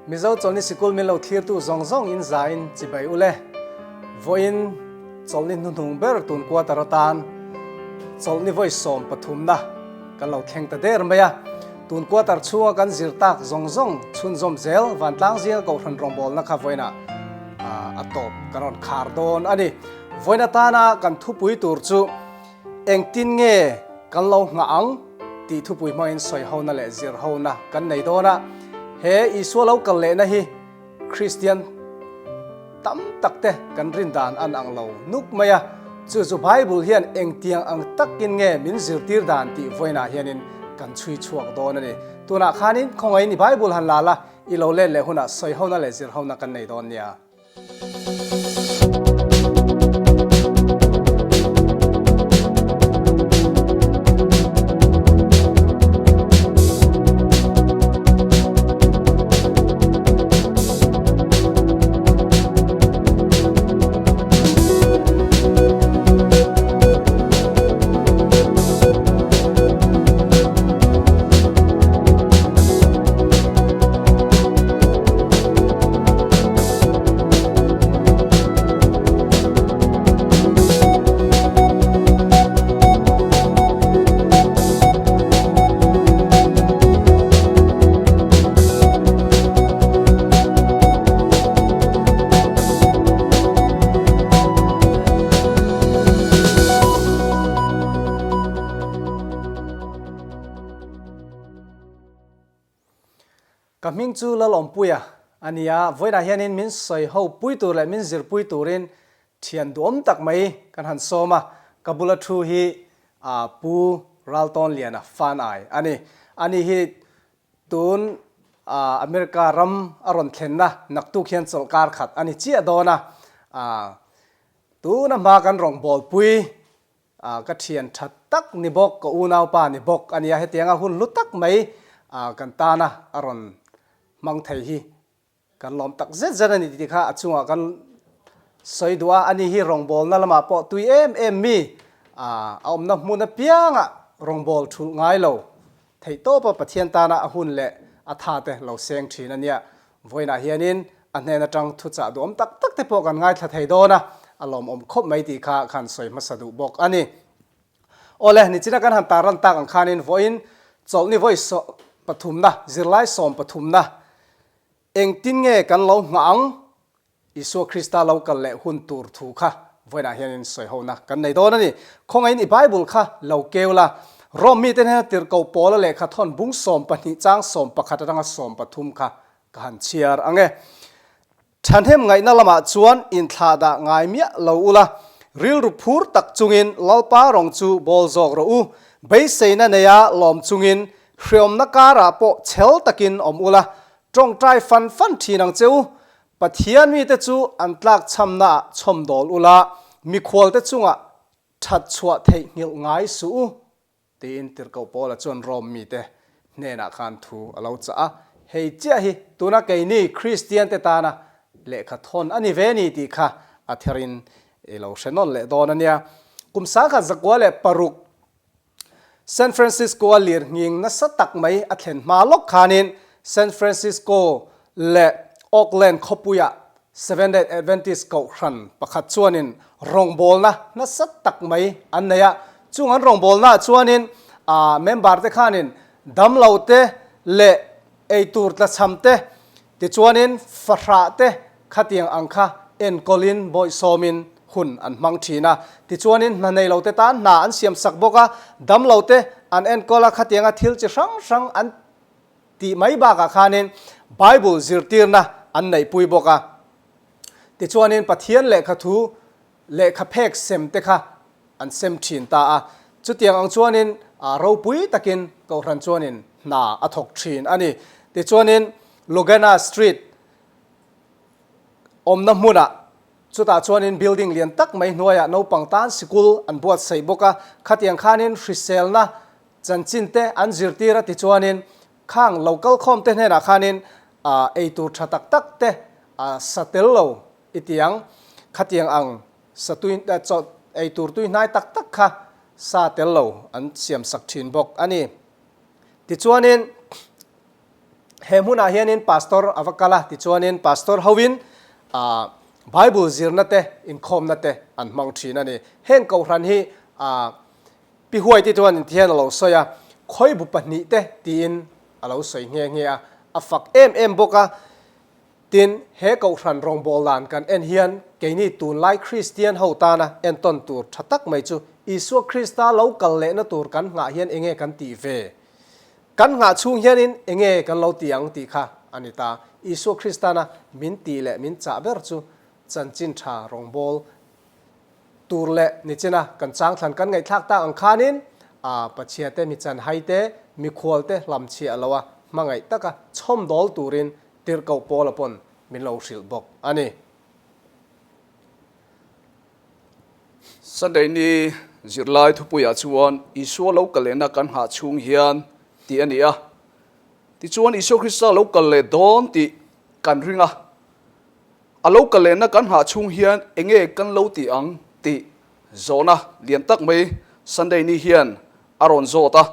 Mizo Chawlhni Sikul min lo thlirtu zawng zawng in za in chibai u le. Vawiin Chawlhni hnuhnung ber tun quarter atan Chawlhni vawi 13na kan lo thleng ta der mai a. Tun quarter chhunga kan zir tak zawng zawng chhunzawm zel vantlang zinga kohhran rawngbawlna kha vawiinah a tawp kan rawn khar dawn a ni. Vawiin atana kan thupui tur chu Engtin nge kan lo nghah ang tih thupui hmangin sawihona leh zirhona kan nei dawn a. He Isua lo kal lehna hi Kristian tam tak te kan rin dan an ang lo nuk mai a. Chu chu Bible hian engtiang ang takin nge min zirtir dan tih vawiinah hianin kan chhui chhuak dawn a ni. Tunah khanin khawngaihin i Bible han la la, i lo let leh hunah sawihona leh zirhona kan nei dawn nia. Ka hming chu Lalawmpuia a ni a, vawiinah hianin min sawi ho pui tur leh min zirpui turin thian duhawm tak mai kan han sawm a, ka bula thu hi Pu Raltawnliana Fanai a ni. Ani hi tun America ram a rawn thlenna naktuk hian chawlhkar khat a ni chiah dawn a, tuna hma kan rawngbawlpui Ka thian tha tak ni bawk, ka unaupa ni bawk a nia, hetianga hun hlu tak mai kan tana a rawn hmang thei hi kan lawm tak zet zet a ni tih kha a chungah kan sawi duh a, ani hi rawngbawlna lamah pawh tui em em mi a awmna hmun apiangah rawngbâwl thulh ngai lo theihtawpa Pathian tana a hun leh a tha te lo seng thin a nia. Vawiinah hianin a hnen atang thuchah duhawm tak tak te pawh kan ngaithla thei dawn a, a lawmawm khawp mai tih kha khan sawi hmasa duh bawk a ni. Awle, nichina kan han tar ran tak ang khanin vawiin chawlhni vawi pathumna, zirlai sawm pathumna engtin nge kan lo nghah ang? Isua Krista lo kal leh hun tur thu kha vawiinah hianin sawihona kan nei dawn a ni. Khawngaihin i Bible kha lo keu la. Rome mite hnena tirhkoh Paula lehkha thawn bung 12 chang 11 atanga 13 kha ka han chhiar ang e. Thahnem ngaihna lamah chuan inthlah dah ngai miah lo ula, rilru phur tak chungin Lalpa rawng chu bawl zawk rawh u. Beiseina neia lawm chungin hreawmna karah pawh chhel takin awm ula, tawngtai fan fan thin ang che u. Pathian mite chu an tlakchhamnaah chhawmdawl ula, mikhualte chungah that chhuah theih nghilh ngai suh u, tiin Tirhkoh Paula chuan Rom mite hnenah khan thu a lo chah a. Hei chiah hi tuna keini Kristiante tana lehkha thawn a ni ve ni tih kha a therin i lo hre nawn leh dawn a nia. Kum 1906 San Francisco-a lirnghing nasa tak mai a thlen hma lawk khanin San Francisco leh Oakland khawpuia Seventh-day Adventist kohhran pakhat chuanin rawngbawlna nasa tak mai an nei a. Chung an rawngbawlnaah chuanin member te khanin damlo te leh eitur tlachham te Tichuanin fahrah te khatiang ang kha enkawlin bawihsawmin hun an hmang thin a. Tichuanin hna nei lo te tan hna an siam sak bawk a, dam lo te an enkawl a, khatianga thil chi hrang hrang an tih mai bakah khanin Bible zirtirna an neihpui bawk a. Tichuanin Pathian lehkha thu lehkha phek sem te kha an sem thin ta a. Chutiang ang chuanin ropui takin Kohhran chuanin hna a thawk thin a ni. Tichuanin Logana Street awmna hmunah chutah chuanin building lian tak mai hnuaiah naupang tan sikul an buatsaih bawk a. Khatiang khanin hriselna chanchin te an zirtir a tichuanin khang lo kalkhawm te hnenah khanin eitur tha tak tak te sa tel lo i tiang khatiang ang Sa tui chaw ei tur tui hnai tak tak kha sa tel lo an siam sak thin bawk a ni. Tichuanin He hmunah hianin Pastor a va kal a, tichuanin Pastor hoin Bible zirna te, inkhawmna te an hmang thin a ni. Heng kohhran hi Pi Huaite chuan inti hian a lo sawi a, khawibu pahnihte tiin a lo sawi nghe nghe a, a fak em em bawk a. Tin, he kohhran rawngbâwl dan kan en hian keini tunlai Kristian ho tana entawn tur tha tak mai chu Isua Krista lo kal lehna tur kan nghah hian enge kan tih ve? Kan nghah chhung hianin enge kan lo ti ang tih kha a ni ta. Isua Kristana min tih leh min chah ber chu chanchin tha rawngbâwl tur leh nichina kan changthlan kan ngaihthlak tak ang khanin a Pathiate mi chanhai te, mikhual te hlamchhiah loa hmangaih taka chhawmdawl turin Tirhkoh Paula pawn min lo hrilh bawk a ni. Sunday ni zirlai thupuiah chuan Isua lo kal lehna kan nghah chhung hian tih a ni a. Tichuan Isua Krista lo kal leh dawn tih kan ring a. A lo kal lehna kan nghah chhung hian enge kan lo ti ang tih zawhna lian tak mai Sunday ni hian a rawn zawt a.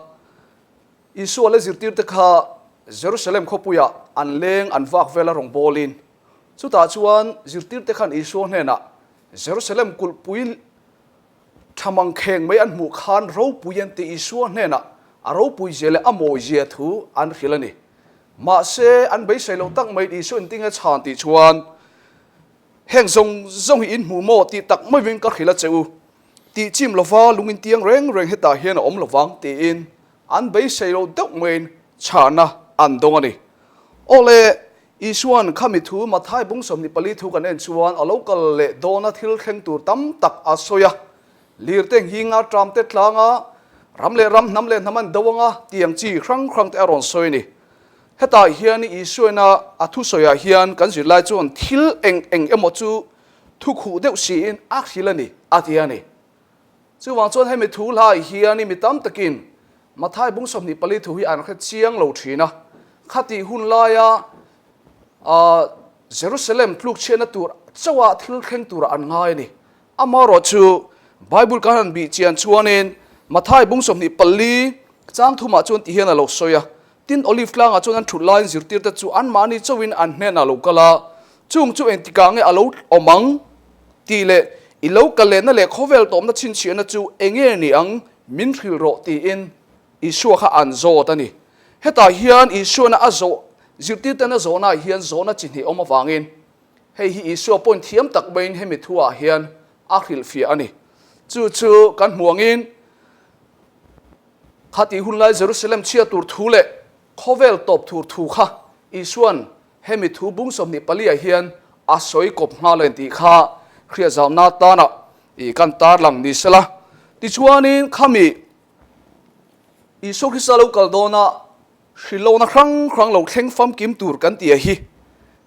Isua leh zirtirte kha Jerusalem khawpuiah an leng an vak vel a rawn bawlin, chutah chuan zirtirte khan Isua hnenah Jerusalem kulhpui tha mangkheng mai an hmuh khan ropui an ti Isua hnenah a ropui zia leh a mawi zia thu an hrilh a ni. Mahse, an beisei loh tak mai Isua intinge chhan tih chuan, Heng zawng zawng hi in hmu maw tih tak maivin ka hrilh a che u. Tih chim lova lung intiang reng reng hetah hian a awm lovang tiin an beisei lo deuh maiin chhahna an dawng a ni. Aw le, Isua'n khami thu Mathai bung 24 thu kan en chuan a lo kal leh dawna thil thleng tur tam tak a sawi a. Lirte nghinga tramte tlanga ram leh ram, hnam leh hnam an do anga tiang chi hrang hrang te a rawn sawi a ni. Hetah hian Isuaina a thusawiah hian kan zirlai chuan thil eng eng emaw chu Thu khuh deuh siin a hrilh a ni, a ti a ni. Chuvang chuan hemi thu hlai hian mi tam takin Mathai bung 24 thu hi an hre chiang lo thin a. Khatih hun laia Jerusalem tlukchhiatna tur chauha thil thleng turah an ngai a ni. Amaherawh chu Bible kan han bih chian chuanin Mathai bung 24 chang thumah chuan ti hian a lo sawi a, Tin, Olive tlangah chuan an thut laiin zirtirte chu anmahni chauhin an hnenah lo kal a, Chung chu engtikah nge a lo awm ang? tih leh I lo kal lehna leh khawvel tawpna chhinchhiahna chu enge ni ang? Min hrilh rawh tiin Isua kha an zawt a ni. Hetah hian Isuana a zawh, zirtirten a zawhnaah hian zawhna chi hnih awm avangin hei hi Isua point thiam tak maiin hemi thuah hian a hrilhfiah a ni. Chu chu kan hmu angin Khatih hun lai Jerusalem chhia tur thu leh khawvel tawp tur thu kha Isua'n hemi thu bung 24 ah hian a sawi kawp nghal a intih kha hriatzauna tana i kan tarlang ni sela. Tichuanin khami Isua Krista lo kal dawna hrilhlawkna hrang hrang lo thleng famkim tur kan ti a hi.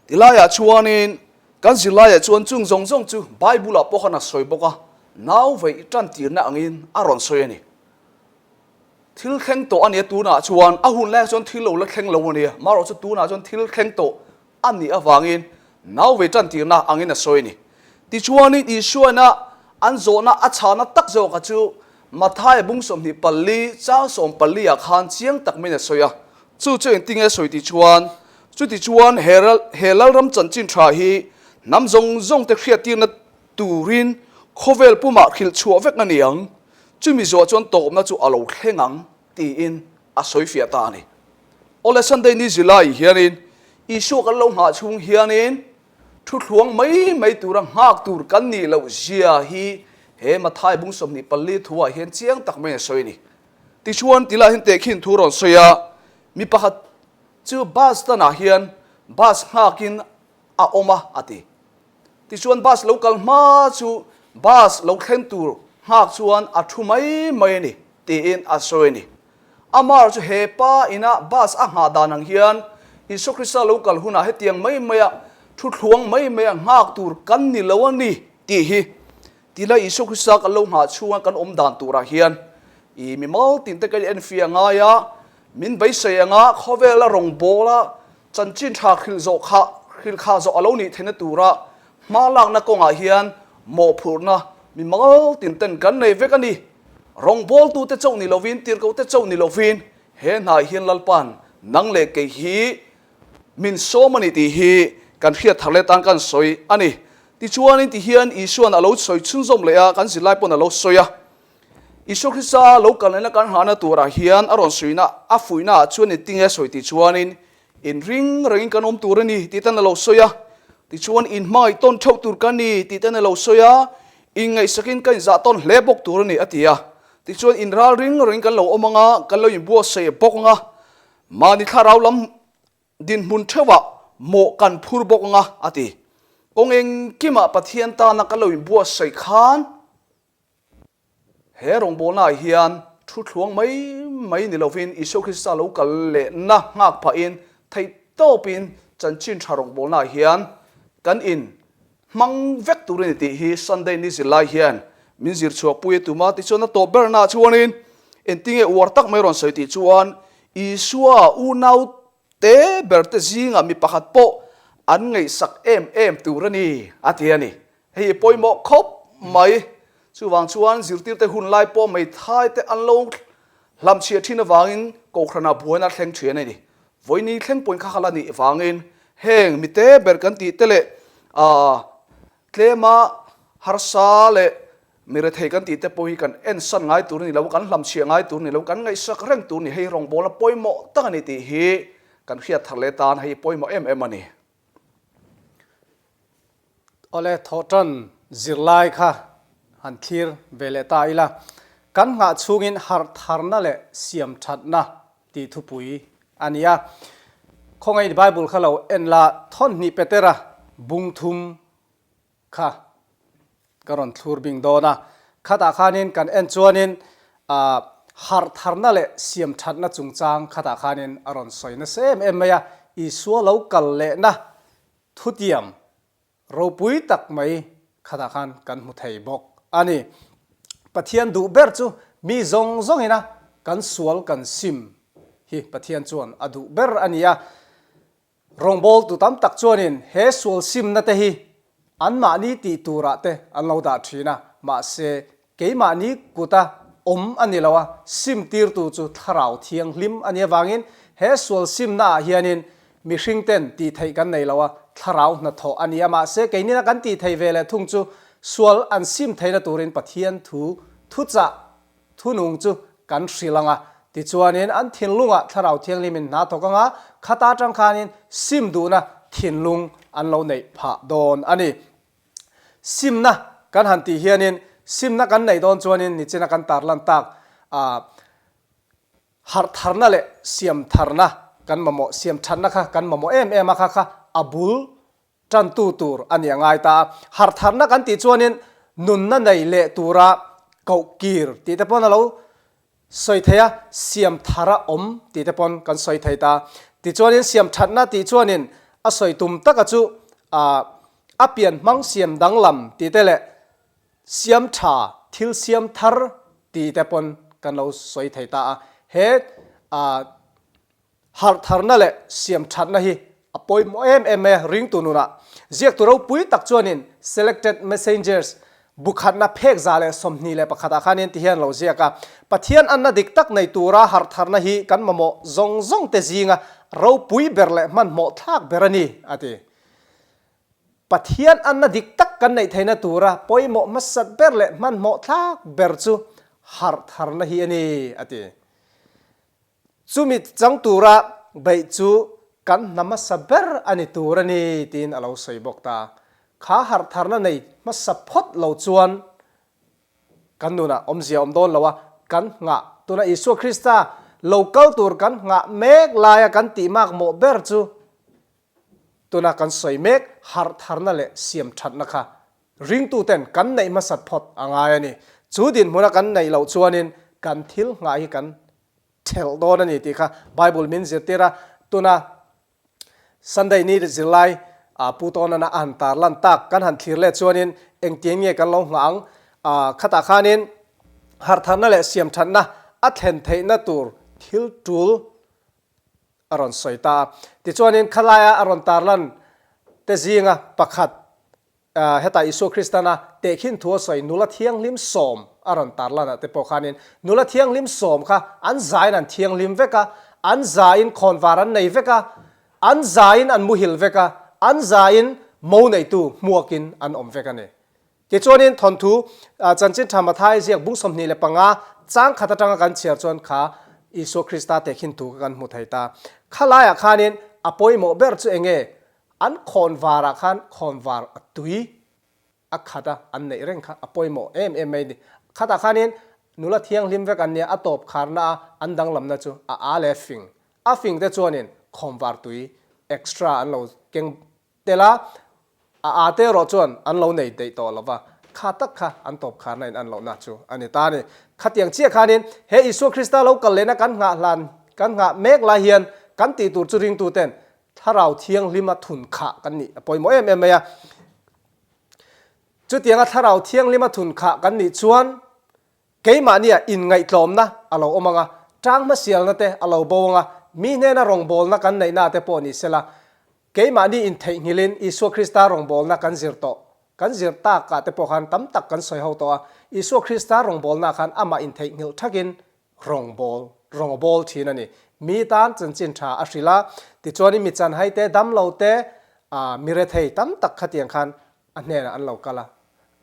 Tilaiah chuanin kan zirlaiah chuan chung zawng zawng chu Bible-ah pawh khan a sawi bawk a, nau veih tantirna angin a rawn sawi a ni. Thil thleng tawh a nia tunah chuan a hun laiah chuan thil lo la thleng lo a nia, marawh chu tunah chuan thil thleng tawh a nih avangin nau ve tantirna angin a sawi a ni. Tichuanin Isuaina an zawhna a chhahna tak zawka chu Mathai bung 24 chang 14 ah khan chiang tak maiin a sawi a, chu chu engtinge a sawi tih chuan, Chutichuan he he Lalram chanchin tha hi hnam zawng zawng te hriattirna turin khawvel pumah hrilh chhuah vek a ni ang, chumi zuah chuan tawpna chu a lo thleng ang tiin a sawi fiah ta a ni. Awle Sunday ni zilai hianin Isua kan lo nghah chhung hianin thuthluang mai mai tura nghak tur kan nih loh zia hi he Mathai bung 24 thuah hian chiang tak mai a sawi a ni. Tichuan tilai hian tehkhin thu rawn sawi a, mi pakhat chu bus stand ah hian bus nghakin a awm a a ti. Tichuan bus lo kal hma chu bus lo thleng tur nghak chuan a thu mai mai a ni tiin a sawi a ni. Amar chu he pa ina bus a nghah dan ang hian Isua Krista lo kal hunah hetiang mai maia thu thluang mai maia nghak tur kan ni lo a ni tih hi tila Isua Krista kan lo nghah chhunga kan awm dan turah hian i mimal tinte kan enfiah ngai a, min beisei anga khawvela rawngbawla Chanchin tha hrilh zawh kha hrilh kha zawh a lo nih theihna tura hma lakna kawngah hian mawhphurhna mi mal tin ten kan nei vek a ni. Rawngbawltute chauh ni lovin, tirhkohte chauh ni lovin he hnai hian Lalpa'n nang leh kei hi min sawm a ni tih hi kan hriat thar leh tan kan sawi a ni. Tichuanin tihian Isua'n a lo sawi chhunzawm leh a, kan zirlai pawn a lo sawi a. Isua Krista lo kal lehna kan hlahna turah hian a rawn sawina a fuihnaah chuan engtinge a sawi tih chuanin inring rengin kan awm tur a ni tih ten a lo sawi a. Tichuan inhmangaih tawn theuh tur ka ni tih ten a lo sawi a, inngaihsakin ka inzah tawn hle bawk tur a ni a ti a. Tichuan inralring rengin kan lo awm ang a, kan lo inbuatsaih bawk ang a, mahni thlarau lam Dinhmun theuhah mawh kan phur bawk ang a, a ti. Kawng engkimah Pathian tana kan lo inbuatsaih khan he rawngbawlnaah hian thu thluang mai mai ni lovin Isua Krista lo kal lehna nghak phahin theihtawpin chanchin tha rawngbawlnaah hian kan in hmang vek tur a ni tih hi Sunday ni zirlai hian min zir chhuahpui a tum a. Tichuan a tawp bernaah chuanin engtinge uar tak mai rawn sawi tih chuan Isua unau te ber te zingah mi pakhat pawh an ngaihsak em em tur a ni a ti a ni. Hei hi pawimawh khawp mai. Chuvang chuan zirtirte hun lai pawh meithai te an lo hlamchhiah thin avangin Kohhranah buaina thleng thin a ni. Vawiini thleng pawhin kha khala nih vangin heng mite ber kan tih te leh tlema harsa leh mi rethei kan tih te pawh hi kan ensan ngai tur a ni lo, kan hlamchhiah ngai tur a ni lo, kan ngaihsak reng tur a ni. Hei rawngbawlna pawimawh tak a ni tih hi kan hriat thar leh tan hei pawimawh em em a ni. Awle thawhtan zirlai kha han thlir ve leh ta ila, kan nghah chhungin harh tharna leh siam thatna tih thupui a ni a. Khawngaih Bible kha lo en la, thawnhnih Petera bung thum kha ka rawn thlur bing dawn a. Khatah khanin kan en chuanin harh tharna leh siam thatna chungchang khatah khanin a rawn sawi nasa em em mai a, Isua lo kal lehna Thutiam ropui tak mai khatah khan kan hmu thei bawk a ni. Pathian duh ber chu mi zawng zawngina kan sual kan sim hi Pathian chuan a duh ber a ni a. Rawngbawltu tam tak chuanin he sual simna te hi anmahni tih turah te an lo dah thin a, mahse Keimahni kuta awm a ni lo a, sim tirtu chu Thlarau Thianghlim a nih avangin he sual simnaah hianin mihringten tih theih kan nei lo a, Thlarau hnathawh a ni a. Mahse, keinina kan tih theih ve leh thung chu sual an sim theihna turin Pathian thu thuchah thunung chu kan hrilh ang a. Tichuanin an thinlungah Thlarau Thianghlimin hna thawk ang a, khata atang khanin sim duhna thinlung an lo neih phah dawn a ni. Simna kan han tih hianin simna kan neih dawn chuanin nichina kan tarlan tak ah harh tharna leh siam tharna kan mamawh, siam thatna kha kan mamawh em em a kha kha a bul tantu tur a nih a ngai ta a. Harh tharna kan tih chuanin nunna nei leh tura koh kir tih te pawn a lo Sawi thei a, siam thar a awm tih te pawn kan sawi thei ta. Tichuanin siam thatna tih chuanin a sawi tum taka chu a pian hmang siam danglam tih te leh siam tha thil siam thar tih te pawn kan lo sawi thei ta a. He Harh tharna leh siam thatna hi a pawimawh em em mai a, ringtu nunah. Ziaktu ropui tak chuanin Selected Messengers bukhatna phek 121 ah khanin tihian lo ziak a, Pathian anna dik tak nei tura harh tharna hi kan mamawh zawng zawng te zinga ropui ber leh hmanhmawh thlak ber a ni, a ti. Pathian anna dik tak kan neih theihna tura pawimawh hmasat ber leh hmanhmawh thlak ber chu harh tharna hi a ni, a ti. Chumi chang tura beih chu kan hna hmasa ber a ni tur a ni tiin a lo sawi bawk ta. Kha harhtharna nei hmasa phawt lo chuan kan nunah awmzia awm dawn lo a, kan nghah tuna Isua Krista lo kal tur kan nghah mek laia kan tih makmawh ber chu tuna kan sawi mek harhtharna leh siamthatna kha ringtuten kan neih hmasat phawt a ngai a ni. Chu dinhmuna kan neih loh chuanin kan thil nghah hi kan thelh dawn a ni tih kha Bible min zirtir a, tuna Sunday ni zirlai Pu Tawnana a han tar lan tak kan han thlir let chuanin engtiang nge kan lo nghah ang khatah khanin harhtharna leh siamthatna a thlen theihna tur thil tul a rawn sawi ta a. Tichuanin khalaia a rawn tar lan te zinga pakhat Hetah Isua Kristana tehkhin thu a sawi nula thianghlim sawm a rawn tar lan ah te pawh khanin nula thianghlim sawm kha an zain an thianghlim vek a, an zain khawnvar an nei vek a. An zaiin an muhil vek a, an zaiin mo neitu hmuakin an awm vek a ni. Tichuanin thawnthu Chanchin Tha Mathai ziak bung 25 chang khat atanga kan chhiar chuan kha Isua Krista tehkhin thu kha kan hmu thei ta. Kha laiah khanin a pawimawh ber chu enge? An khawnvarah khan khawnvar a tui a khat a, an neih reng kha a pawimawh em em mai a ni. Khatah khanin nula thianghlim vek an nia, a tawp kharna a an danglamna chu a a leh fing. A fing te chuanin khawnvar tui extra an lo keng tel a, a a te erawh chuan an lo nei daih tawh lo va, kha tak kha an tawp kharna in an lohna chu a ni ta a ni. Khatiang chiah khanin he Isua Krista lo kal lehna kan nghah hlan kan nghah mek lai hian kan tih tur chu ringtuten Thlarau Thianghlima thun khah kan nih a pawimawh em em mai a. Chutianga Thlarau Thianghlima thun khah kan nih chuan keimahnia inngaihtlawmna a lo awm ang a, tang hmasialna te a lo bo ang a, mi hnena rawngbawlna kan neihna te pawh ni sela, keimahni intheihnghilhin Isua Krista rawngbawlna kan zir tawh, kan zir takah te pawh khan tam tak kan sawi ho tawh a, Isua Krista rawngbawlna khan amah intheihnghilh thakin Rawngbâwl, rawng a bâwl ṭhin a ni. Mi tân chanchin ṭha a hrilh a, tichuanin mi chanhai te, damlo te, mi rethei tam tak khatiang khan a hnênah an lo kal a,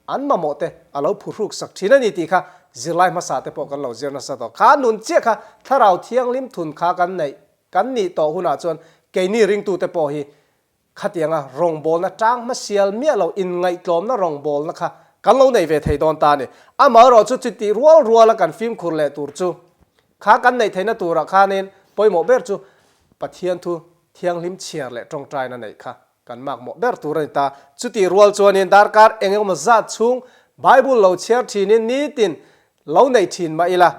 an mamawh te a lo phuhrûk sak ṭhin a ni tih kha zirlai hmasa te pawh kan lo zir nasa tawh. Kha nun chiah kha Thlarau Thianghlim thun kha kan neih, kan nih tawh hunah chuan keini ringtute pawh hi Khatianga rawngbawlna tang hmasial miah lo inngaihtlawmna rawngbawlna kha kan lo nei ve thei dawn ta a ni. Amaherawh chu chutih rual ruala kan fimkhur leh tur chu kha kan neih theihna turah khanin pawimawh ber chu Pathian thu thianghlim chhiar leh tawngtaina neih kha kan makmawh ber tur a ni ta. Chutih rual chuanin darkar eng emaw zat chhung Bible lo chhiar thinin nitin lo nei thin mah ila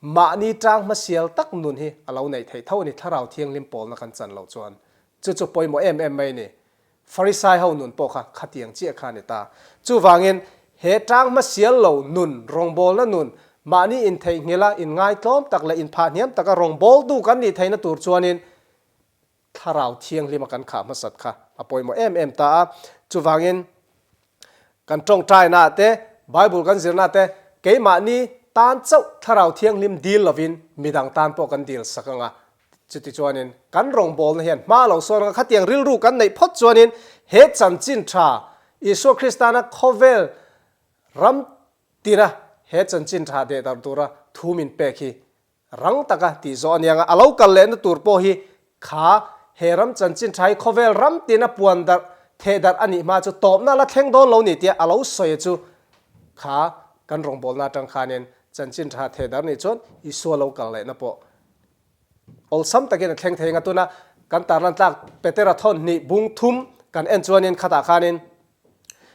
Mahni tang hmasial tak nun hi a lo neih theih tho a ni, Thlarau Thianghlim pawlna kan chan loh chuan. Chu chu pawimawh em em mai a ni. Farisai ho nun pawh kha khatiang chiah kha a ni ta. Chuvangin, he tang hmasial lo nun, rawngbawlna nun, mahni intheihnghilh a, inngaitlawm tak leh inphahhniam taka rawngbawltu kan nih theihna tur chuanin, Thlarau Thianghlima kan khah hmasat kha a pawimawh em em ta a. Chuvangin kan tawngtainaah te, Bible kan zirnaah te keimahni tan chauh Thlarau Thianghlim dil lovin midang tan pawh kan dil sak ang a. Chutichuanin kan rawngbawlna hian hma lo sawn ang a, khatiang rilru kan neih phawt chuanin he chanchin tha Isua Kristana khawvel ram tina he chanchin tha dehdarh tura thu min pek hi Rang taka tih zawh a ni ang a, a lo kal lehna tur pawh hi kha he ram chanchin tha hi khawvel ram tina puan darh, theh darh a nih hma chu tawpna la thleng dawn lo ni tia a lo sawi chu kha kan rawngbawlna atang khanin chanchin tha theh darh nih chuan Isua lo kal lehna pawh awlsam takin a thleng thei ang a. Tuna kan tarlan tlak Petera thawn hnih bung thum kan en chuanin khatah khanin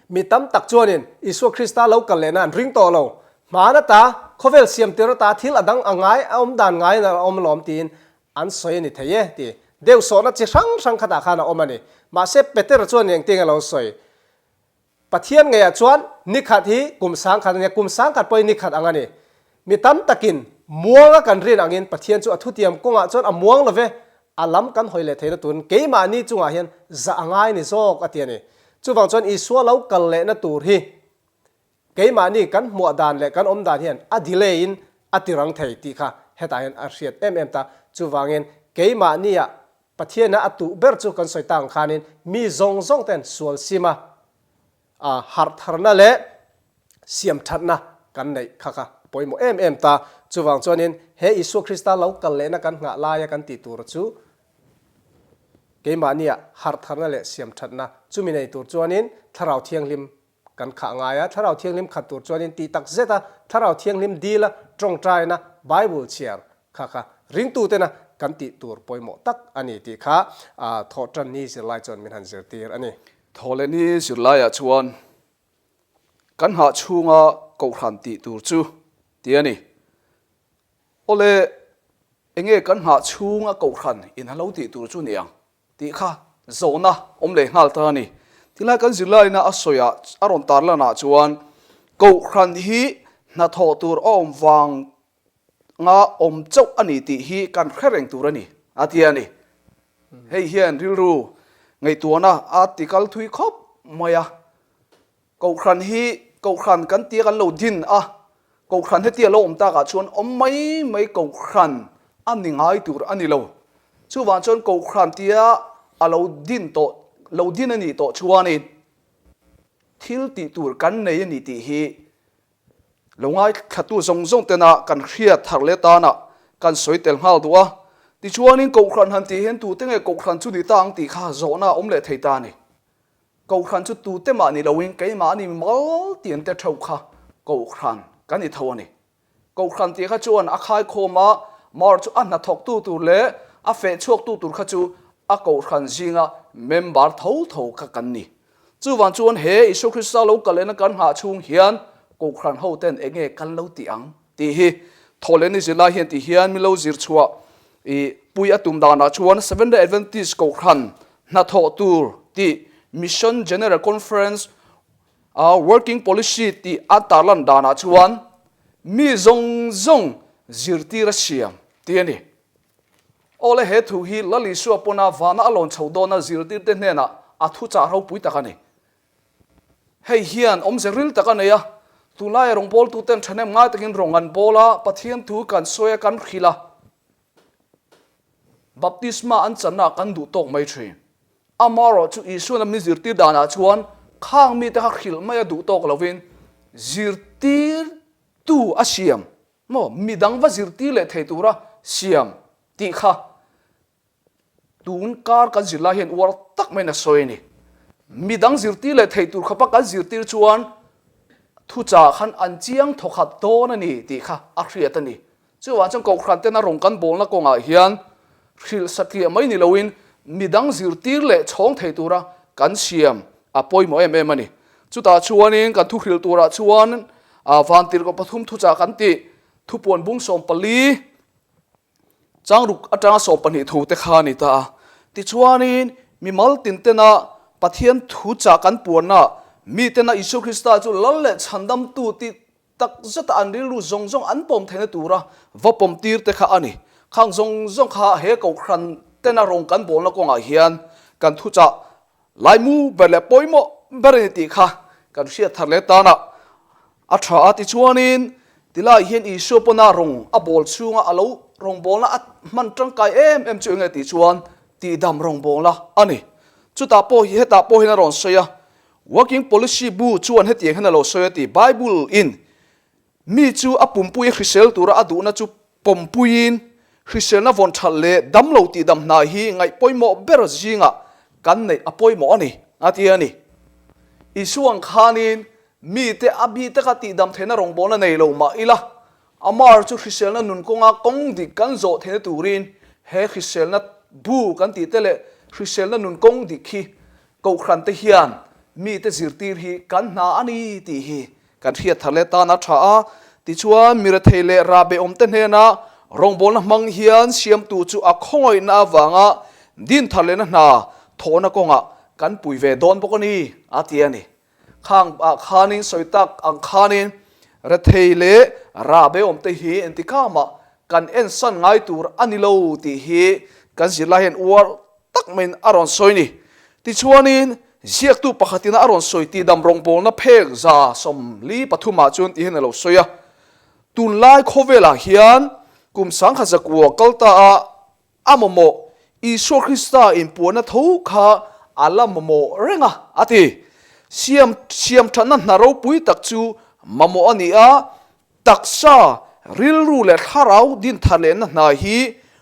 Mi tam tak chuanin Isua Krista lo kal lehna an ring tawh lo. Hmaan ata, khawvel siam tir ata thil a dang a ngai, a awm dan ngaiin a awm alawm tiin an sawi a ni thei e ti. Deuhsawhna chi hrang hrang khatah khan a awm a ni. Mahse Petera chuan engtin a lo sawi? Pathian ngeiah chuan nikhat hi kum sangkhat a nia, kum sangkhat pawhin nikhat ang a ni. Mi tam takin muanga kan rin angin Pathian chu a thutiam kawngah chuan a muang lo ve, a lam kan hawi leh theihna turin keimahni chungah hian zah a ngai ni zawk a ti a ni. Chuvang chuan Isua lo kal lehna tur hi keimahni kan hmuah dan leh kan awm dan hian a delay in a ti rang thei tih kha hetah hian a hriat em em ta. Chuvangin keimahnia Pathiana a tuh ber chu kan sawi ta ang khanin mi zawng zawng ten sual sim a, a harh tharna leh siam thatna kan neih kha kha pawimawh em em ta. Chuvang chuanin he Isua Krista lo kal lehna kan nghah laia kan tih tur chu keimahnia harh tharna leh siam thatna chumi nei tur chuanin Thlarau Thianghlim kan khah ngai a. Thlarau Thianghlim khat tur chuanin tih tak zeta Thlarau Thianghlim dila tawngtaina Bible chhiar Kha kha ringtutena kan tih tur pawimawh tak a ni tih kha thawhtan ni zirlai chuan min han zirtir a ni. Thawhleh ni zirlaiah chuan kan hah chhunga kohhran tih tur chu ti a ni. Awle, enge kan hah chhunga kohhran in a lo tih tur chu ni ang? Tih kha zawhna awm leh nghal ta a ni. Tilai kan zirlaina a sawiah a rawn tarlanah chuan kohhran hi hnathawh tur a awm vang nga awm chauh a ni tih hi kan hre reng tur a ni, a ti a ni. Hei hian rilru ngaihtuahna a ti kal thui khawp mai a. Kohhran hi Kohhran kan tia kan lo din a, Kohhran hetia lo awm takah chuan awm mai mai Kohhran a ni ngai tur a ni lo. Chuvang chuan Kohhran tia a lo din tawh, lo din a nih tawh chuanin thil tih tur kan nei a ni tih hi lo ngaithlatu zawng zawng tena kan hriat thar leh tana kan sawi tel nghal duh a. Tichuanin Kohhran han tih hian tute nge Kohhran chu ni ta ang tih kha zawhna a awm leh thei ta a ni. Kohhran chu tute mah ni loin keimahni mal tian te theuh kha Kohhran kan ni tho a ni. Kohhran tih kha chuan a khaikhawm a, mar chu a hnathawktu tur leh a fehchhuaktu tur kha chu a Kohhran zinga member tho tho kha kan ni. Chuvang chuan he Isua Krista lo kal lehna kan nghah chhung hian Kohhran hoten eng nge kan lo tih ang tih hi Thawhlehni zirlai hian tih hian min lo zir chhuah i pui a tum danah chuan Seventh-day Adventist Kohhran hnathawh tur tih Mission General Conference a Working Policy tih a tarlan danah chuan mi zawng zawng zirtir a siam tih a ni. Awle he thu hi Lal Isua pawna vana a lawn chho dawna zirtirte hnenah a thuchah ropui tak a ni. Hei hian awmze ril tak a nei a, tunlaia rawngbawltuten thahnem ngai takin rawng an bawl a, Pathian thu kan sawi a kan hrilh a, baptisma an channa ah kan duh tawk mai thin. Amaherawhchu Isuan a min zirtir danah chuan khang mite kha hrilh mai a duh tawk lovin zirtirtu a siam maw, midang va zirtir leh thei tura siam tih kha Tun kar kan zir lai hian uar tak maiin a sawi a ni. Midang zirtir leh thei tur khawpa kan zirtir chuan thuchah khan an chiang thawkhat dawn a ni tih kha a hriat a ni. Chuvang chuan Kohhran tena rawng kan bawlna kawngah hian hrilh satliah mai ni loin midang zirtir leh chhawng thei tura kan siam a pawimawh em em a ni. Chutah chuanin kan thuhrilh turah chuan vantirhkoh pathum thuchah kan tih thupuan bung 14, Changruk atanga 12 thu te kha a ni ta a. Tichuanin, mimal tin tena Pathian thu chah kan puanna, mi tena Isua Krista chu Lal leh Chhandamtu tih tak zeta an rilru zawng zawng an pawm theihna tura va pawm tir te kha a ni. Khang zawng zawng kha he Kohhran tena rawng kan bawlna kawngah hian kan thuchah Laimu ber leh pawimawh ber a ni tih kha kan hriat thar leh tan a, a tha a. Tichuanin, tilai hian Isua pawna rawng a bawl chhunga a lo rawngbawlna a hman tangkai em em chu eng nge tih chuan tihdam rawngbawlna a ni. Chutah pawh hi hetah pawh hian a rawn sawi a, Working Policy bu chuan hetiang hian a lo sawi a ti, Bible-in Mi chu a pumpui hrisel tura a duhna chu pawmpuiin, hriselna vawn that leh damlo tihdam hna hi ngaih pawimawh ber zingah kan neih a pawimawh a ni, a ti a ni. Isua ang khanin mite a bi taka tihdam theihna rawngbawlna nei lo mah ila, amah chu hriselna nun kawnga kawng dik kan zawh theihna turin he hriselna bu kan tih te leh hriselna nun kawng dik hi Kohhran te hian mite zirtir hi kan hna a ni tih hi Kan hriat thar leh tan a tha a, tichuan mirethei leh rahbehawmte hnena rawngbawlna hmang hian siamtu chu a khawngaihna avanga din thar lehna hna thawhna kawngah kan pui ve dawn bawk a ni, a ti a ni. Khang ah khanin sawi tak ang khanin rethei leh rahbehawmte hi engtikhamah kan ensan ngai tur a ni lo tih hi kan zirlai hian uar tak maiin a rawn sawi ni. Tichuanin, ziaktu pakhatin a rawn sawi tihdam rawngbawlna phek 43 ah chuan ti hian a lo sawi a, Tunlai khawvelah hian kum 1900 kal ta a a mamawh Isua Krista inpuanna tho kha a la mamawh reng a, a ti. Siam siamthatna hna ropui tak chu mamawh a ni a, Taksa, rilru leh thlarau din thar lehna hna hi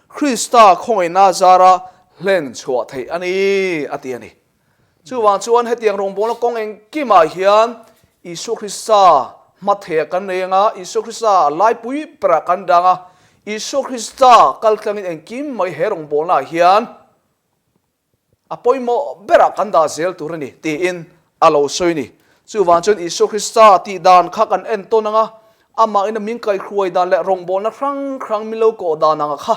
Krista khawngaihna zara hlen chhuah theih a ni, a ti a ni. Chuvang chuan hetiang rawngbawlna kawng engkimah hian Isua Krista hmatheiah kan nei anga, Isua Krista laipui berah kan dang a, Isua Krista kaltlangin engkim mai he rawngbawlnaah hian A pawimawh berah kan dah zel tur a ni, tiin a lo sawi a ni. Chuvang chuan Isua Krista tih dan kha kan entawn ang a, amahin a min kaihruai dan leh rawngbawlna hrang hrang min lo kawh dan anga kha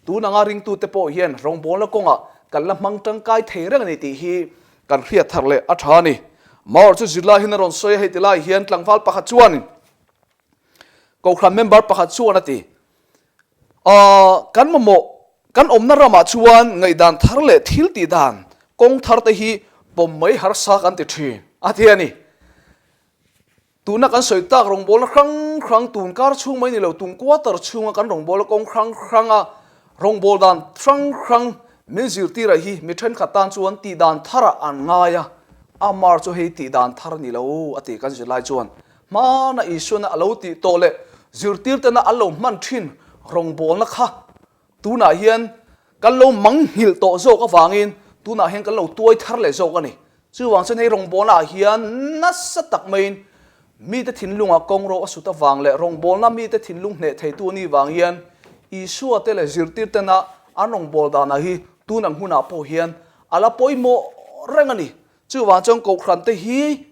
tun anga ringtute pawh hian rawngbawlna kawngah kan la hmang tangkai thei reng a ni tih hi kan hriat thar leh a tha a ni. Maur chu zirlai hian a rawn sawi a, hei ti lai hian tlangval pakhat chuan Kohhran member pakhat chuan a ti, Aw, kan mamawh, kan awmna ramah chuan ngaihdan thar leh thil tih dan kawng thar te hi pawm mai harsa kan ti thin, a ti a ni. Tuna kan sawi tak rawngbawlna hrang hrang tun kar chhung mai ni lo, tun quarter chhunga kan rawngbawlna kawng hrang hranga. Rawngbâwl dan hrang hrang min zirtira hi mi ṭhenkhat tan chuan tih dan tharah an ngai a, Amar chu hei tih dan thar a ni lo a ti kan zirlai chuan hmana Isuana a lo tih tawh leh zirtirtena an lo hman ṭhin rawngbâwlna kha tunah hian kan lo mangnghilh tawh zawk avangin tunah hian kan lo tuai thar leh zawk a ni. Chuvang chuan hei rawngbawlnaah hian nasa tak maiin mite thinlungah kawngro a sut avang leh rawngbawlna mite thinlung hneh theitu a nih vang hian Isua te leh zirtirtena an rawngbâwl danah hi tun ang hunah pawh hian a la pawimawh reng a ni. Chuvang chuan Kohhrante hi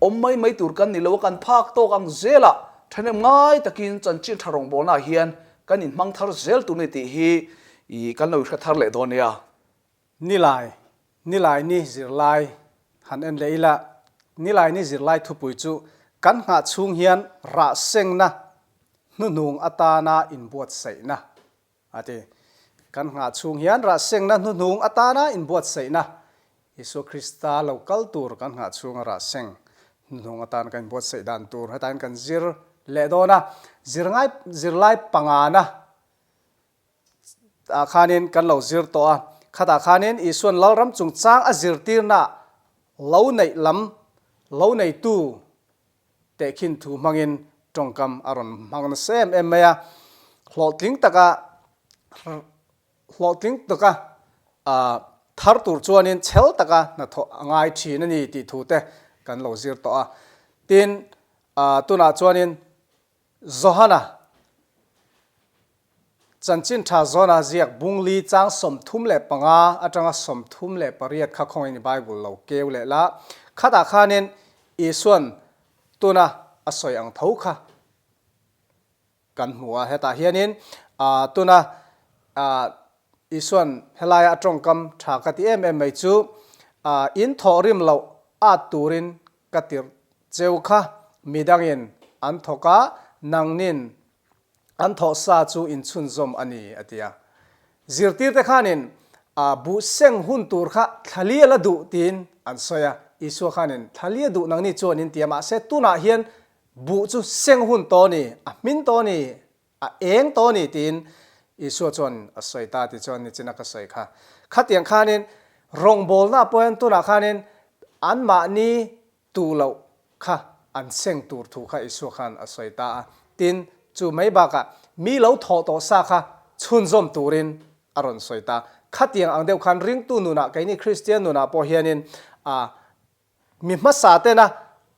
awm mai mai tur kan ni lo a, kan phak tawk ang zelah ṭhahnem ngai takin chanchin ṭha rawngbawlnaah hian kan inhmang thar zel tur a ni tih hi kan lo hre thar leh dawn nia. Nilai, Nilai ni zirlai han en leh ila, Nilai ni zirlai thupui chu kan nghah chhung hian rah sengna hnuhnung atana inbuatsaihna a ti. Kan nghah chhung hian rah sengna hnuhnung atana inbuatsaihna, Isua Krista lo kal tur kan nghah chhunga rah seng hnuhnung atana kan inbuatsaih dan tur hetain kan zir leh dawn a. Zirngai, zirlai pangana ah khanin kan lo zir tawh a, khatah khanin Isuan Lalram chungchang a zirtirna lo neih lam lo neitu tehkhin thu hmangin tawngkam a rawn hmang nasa em em mai a, hlawhtling taka hlawhtling taka thar tur chuanin chhel taka hnathawh a ngai thin a ni tih thu te kan lo zir tawh a. Tin, tunah chuanin Johana Chanchin tha zawna ziak Bungli chang 35 atanga 38 kha khawngin i Bible lo keu leh la. Khatah khanin Isuan tuna a sawi ang tho kha kan hmu a. Hetah hianin tuna Isuan helaia a tawngkam tha ka ti em em mai chu in thawhrim loh at turin Ka tirh cheu kha midangin an thawk a, nangnin an thawh sa chu in chhunzawm a ni, a ti a. Zirtirte khanin buh seng hun tur kha thlali a la duh tiin an sawi a. Isua khanin thlali a duh nangni chuan in ti a, mahse tunah hian buh chu seng hun tawh a ni, a hmin tawh a ni, A eng tawh a ni tiin Isua chuan a sawi ta ti chuan nichina ka sawi kha. Khatiang khanin rawngbawlna pawh hian tunah khanin anmahni tu loh kha an seng tur thu kha Isua khan a sawi ta a. Tin, chu mai bakah mi lo thawh tawh sa kha chhunzawm turin a rawn sawi ta. Khatiang ang deuh khan ringtu nunah keini Kristian nunah pawh hianin a Mi hmasa tena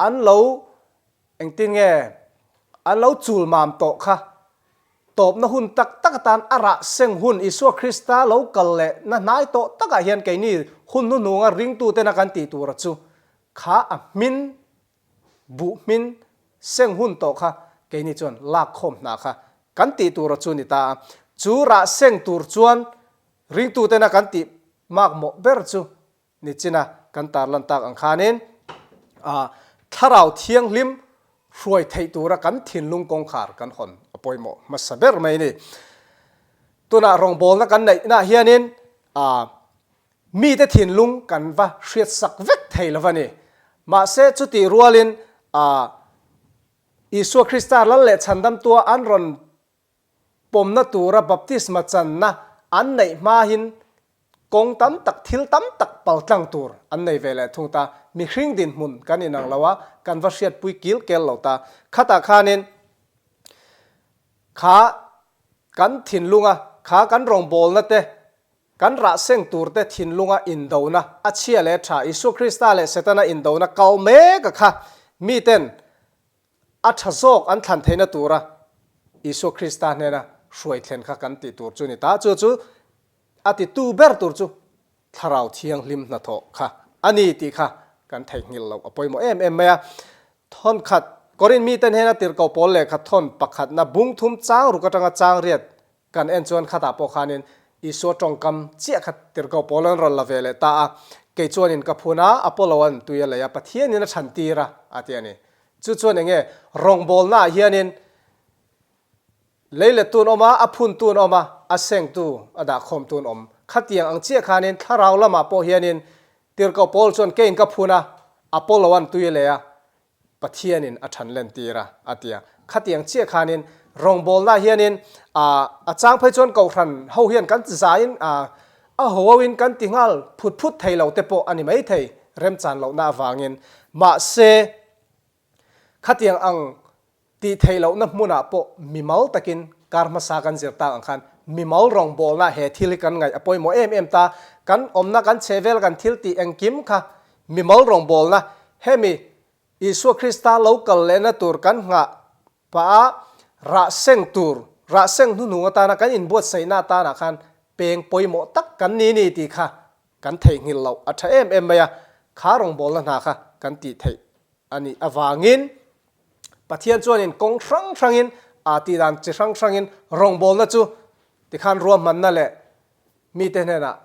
an lo engtin nge an lo chul mam tawh kha tawpna hun tak tak atan a rah seng hun Isua Krista lo kal leh na hnai tawh takah hian keini hun hnuhnunga ringtu tena kan tih tura chu kha a hmin buh hmin seng hun tawh kha keini chuan lak khawm hna kha kan tih tura chu ni ta a. Chu rah seng tur chuan ringtu tena kan tih makmawh ber chu Nichina kan tarlan tak ang khanin Thlarau Thianghlim hruai theih tura kan thinlung kawngkhar kan hawn a pawimawh hmasa ber mai a ni. Tunah rawngbawlna kan neihnaah hianin mite thinlung kan va hriatsak vek thei lo va ni. Mahse chutih rualin Isua Krista lal leh chhandamtua an rawn pawmna tura baptisma channa an neih hmahin kawng tam tak, thil tam tak paltlang tur an nei ve leh thung ta. Mihring dinhmun kan inang lo a, kan va hriatpui kil kel lo ta. Khatah khanin kha kan thinlunga, kha kan rawngbawlna te, kan rah seng tur te thinlunga indona, a chhia leh tha, Isua Krista leh Setana indona kal mek a kha miten A tha zawk an thlan theihna tura Isua Krista hnena hruai thlen kha kan tih tur chu ni ta. Chu chu a titu ber tur chu Thlarau Thianghlim hnathawh kha a ni tih kha kan theihnghilh loh a pawimawh em em mai a. Thawn khat, Korin mite hnena tirhkoh pawl lehkha thawn pakhatna bung thum chang ruk atanga chang riat Kan en chuan khatah pawh khanin Isua tawngkam chiah kha tirhkoh pawl an rawn la ve leh ta a, kei chuanin ka phun a, Apollo-a'n tui a lei a, Pathianin a chhan tir a, a ti a ni. Chu chuan eng nge rawngbawlnaah hianin leilettu an awm a, a phuntu an awm a, a sengtu, a dahkhawmtu an awm. Khatiang ang chiah khanin thlarau lamah pawh hianin tirhkoh pawl chuan keiin ka phun a, Apollo-a'n tui a lei a, Pathianin a than len tir a, a ti a. Khatiang chiah khanin Rawngbawlnaah hianin a chang phei chuan kohhran ho hian kan zaiin a ho hoin kan ti nghal phut phut thei lo te pawh a ni maithei remchan lohna avangin. Mahse, khatiang ang tih theih lohna hmunah pawh mimal takin kar hmasa kan zir tak ang khan mimal rawngbawlna he thil hi kan ngaih a pawimawh em em ta. Kan awmna kan chhehvel kan thil tih engkim kha mimal rawngbawlna hemi Isua Krista lo kal lehna tur kan nghah pah a rah seng tur, rah seng hnuhnung atana kan inbuatsaihna atanah khan peng pawimawh tak kan ni ni tih kha kan theihnghilh loh a tha em em mai a, kha rawngbawlna hna kha kan tih theih a nih avangin Pathian chuanin kawng hrang hrangin aa tih dan chi hrang hrangin rawngbawlna chu tikhan ruahmanna leh mite hnenah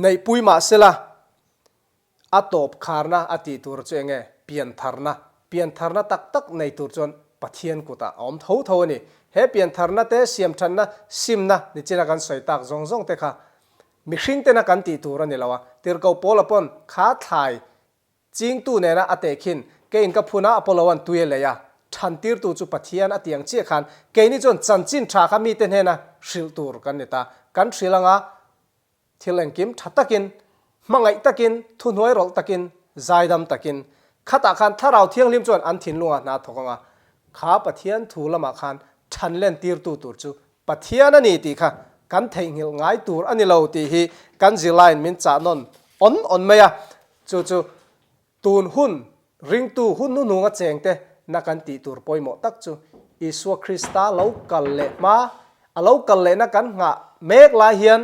neihpui mah sela a tawp kharna a tih tur chu enge piantharna, piantharna tak tak nei tur chuan Pathian kutah a awm tho tho a ni. He piantharna te siamthanna simna nichina kan sawi tak zawng zawng te kha mihring tena kan tih tur a ni lo a, Tirhkoh Paula pawn kha thlai Chingtu nena a tehkhin, keiin ka phun a, Apollo-a'n tui a lei a, thantirtu chu Pathian a ti ang chiah khan, keini chuan chanchin tha kha mite hnena hrilh tur kan ni ta. Kan hrilh anga thil engkim tha takin, hmangaih takin, thuhnuai rawlh takin, zaidam takin, khatah khan Thlarau Thianghlim chuan an thinlungah hna thawk anga, kha Pathian thu lamah khan than lentirtu tur chu Pathian a ni tih kha kan theihnghilh ngai tur a ni lo tih hi kan zirlaiin min chah nawn awn awn mai a, chu chu tun hun ringtu hun hnuhnunga chengte na kan tih tur pawimawh tak chu Isua Krista lo kal leh hma, a lo kal lehna kan nghah mek lai hian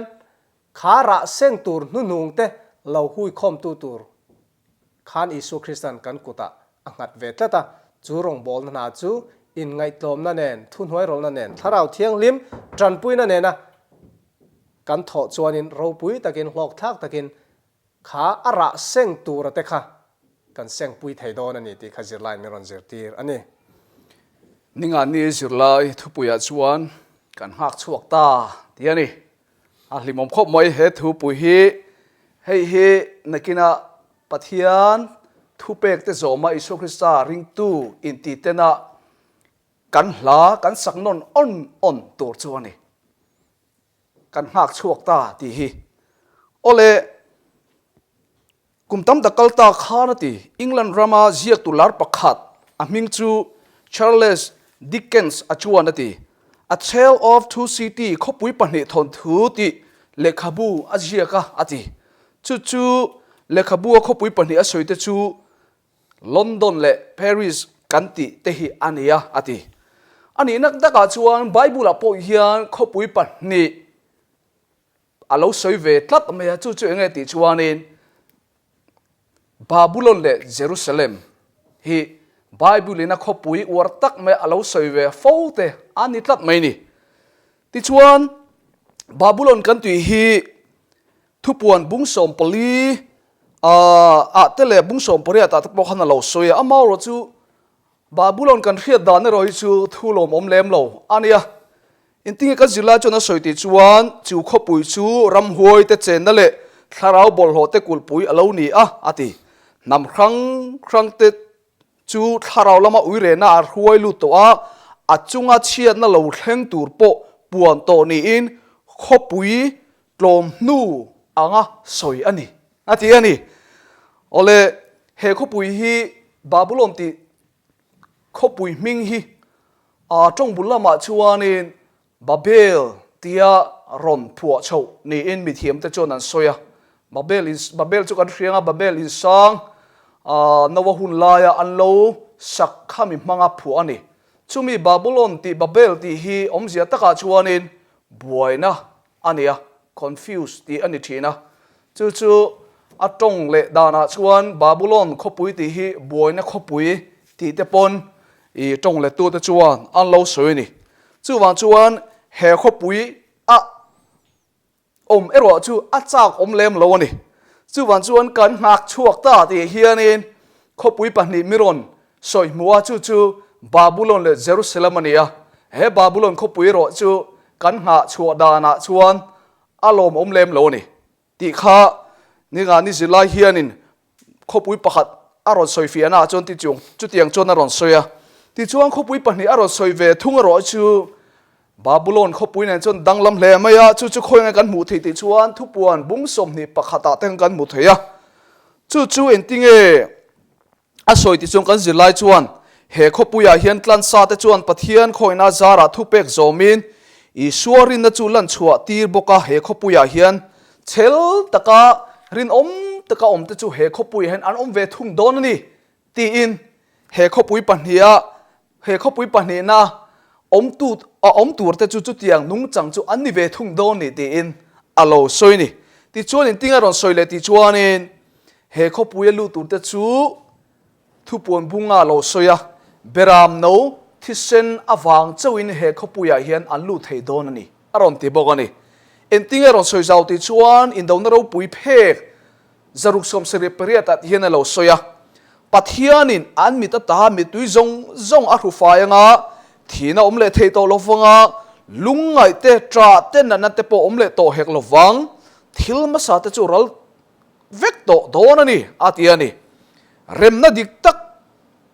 kha rah seng tur hnuhnungte lo huikhawmtu tur Khan Isua Krista'n kan kutah a nghat ve tlat a, chu rawngbawlna hna chu inngaihtlawmna nen, thuhnuairawlna nen, Thlarau Thianghlim tanpuina nena kan thawh chuanin ropui takin, hlawkthlak takin kha a rah seng tura te kha kan sengpui thei dawn a ni tih kha zirlaiin min rawn zirtir a ni. Ningani zirlai thupuiah chuan kan nghak chhuak ta tih a ni. A hlimawm khawp mai he thupui hi. Hei hi nakinah Pathian thupek te zawma Isua Krista ringtu inti tena kan hla kan sak nawn awn awn tur chu a ni. Kan nghak chhuak ta tih hi. Awle. Kum tam tak kal ta khan a ti. England rama ziaktu lar pakhat, a hming chu Charles Dickens a chuan a ti. A Tale of Two City, Khawpui Pahnih Thawnthu tih lehkhabu a ziak a, a ti. Chu chu lehkhabu a khawpui pahnih a sawi te chu London leh Paris kan tih te hi a ni a, a ti. A nihna takah chuan Bible-ah pawh hian khawpui pahnih A lo sawi ve tlat mai a, chu chu enge tih chuanin Babulon leh Jerusalem hi Bible in a khawpui uar tak mai a lo sawi ve fo te a ni tlat mai ni. Tichuan Babulon kan tih hi thupuan bung 14 ah te leh bung 18 ah te pawh khan a lo sawi a, amaherawh chu Babulon kan hriat dan erawh hi chu thu lawmawm lem lo a nia. Engtinge kan zirlai chuan a sawi tih chuan chu khawpui chu ramhuai te chenna leh thlarau bawlhhlawh te kulhpui a lo ni a, a ti. Hnam hrang hrang te chu thlarau lama uirehna a hruai lut tawh a, a chunga chhiatna lo thleng tur pawh puan tawh niin khawpui tlawm hnu anga sawi a ni, a ti a ni. Awle, he khawpui hi Babulon tih khawpui hming hi a tawng bul lamah chuanin Babel tia rawn phuah chhoh niin mithiamte chuan an sawi a. Babel in, Babel chu kan hria anga Babel insang Noah hun laia an lo sak khami hmanga phuah a ni. Chumi Babulon tih Babel tih hi awmzia takah chuanin buaina a ni a, confuse tih a ni thin a. Chu chu a tawng leh danah chuan Babulon khawpui tih hi buaina khawpui tih te pawn i tawng lettute chuan an lo sawi a ni. Chuvang chuan he khawpui a awm erawh chu a chak awm lem lo a ni. Chuvang chuan kan nghak chhuak ta tih hianin khawpui pahnih mi rawn sawi hmuh a, chu chu Babulon leh Jerusalem a ni a. He Babulon khawpui erawh chu kan nghah chhuah danah chuan a lawmawm lem lo a ni tih kha ninga ni zirlai hianin khawpui pakhat a rawn sawi fiahnaah chuan ti chung chutiang chuan a rawn sawi a. Tichuan khawpui pahnih a rawn sawi ve thung erawh chu Babulon khawpui nen chuan danglam hle mai a, chu chu khawi nge kan hmuh theih tih chuan thupuan bung 20 pakhatah te kan hmu thei a. Chu chu engtinge a sawi tih chuan kan zirlai chuan he khawpuiah hian tlansa te chuan Pathian khawihna zarah thupek zawmin Isua rinna chu lan chhuah tir bawk a, he khawpuiah hian chhel taka rinawm taka awm te chu he khawpuiah hian an awm ve thung dawn a ni tiin he khawpui pahniha he khawpui pahnihna awmtu a awm tur te chu chutiang nungchang chu an ni ve thung dawn ni tiin a lo sawi ni. Tichuan intinga rawn sawi leh tih chuanin he khawpuia lut tur te chu thupuan bunga lo sawi a, beram no thisen avang chauhin he khawpuiah hian an lut thei dawn a ni a rawn ti bawk a ni. Engtinge rawn sawi zau tih chuan indona ropui phek 678 ah hian a lo sawi a, Pathianin an mit ata mittui zawng zawng a hru fai anga, thihna awm leh thei tawh lo vanga, lungngaih te, ṭah te, natna te pawh awm leh tawh hek lo vang, thil hmasa te chu ral vek tawh dawn a ni, a ti a ni. Remna dik tak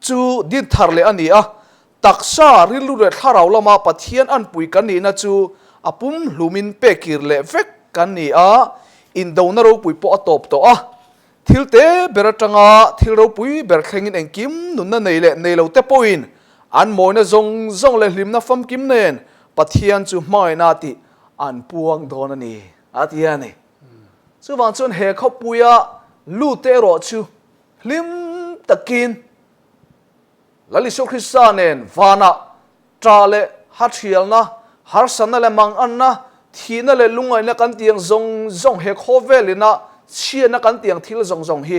chu din thar leh a ni a, taksa, rilru leh thlarau lama Pathian anpui kan nihna chu a pum hlumin pek kir leh vek kan ni a, indona ropui pawh a tawp tawh a. Thil te ber atanga thil ropui ber thlengin engkim nunna nei leh nei lo te pawhin an mawina zawng zawng leh hlimna famkim nen Pathian chu hmangaihna tih an puang dawn a ni, a ti a ni. Chuvang chuan he khawpuia lut te erawh chu hlim takin Lal Isua Krista nen vanah ṭah leh hathialna, harsatna leh manganna, thihna leh lungngaihna kan tiang zawng zawng he khawvel ina chhiatna kan tiang thil zawng zawng hi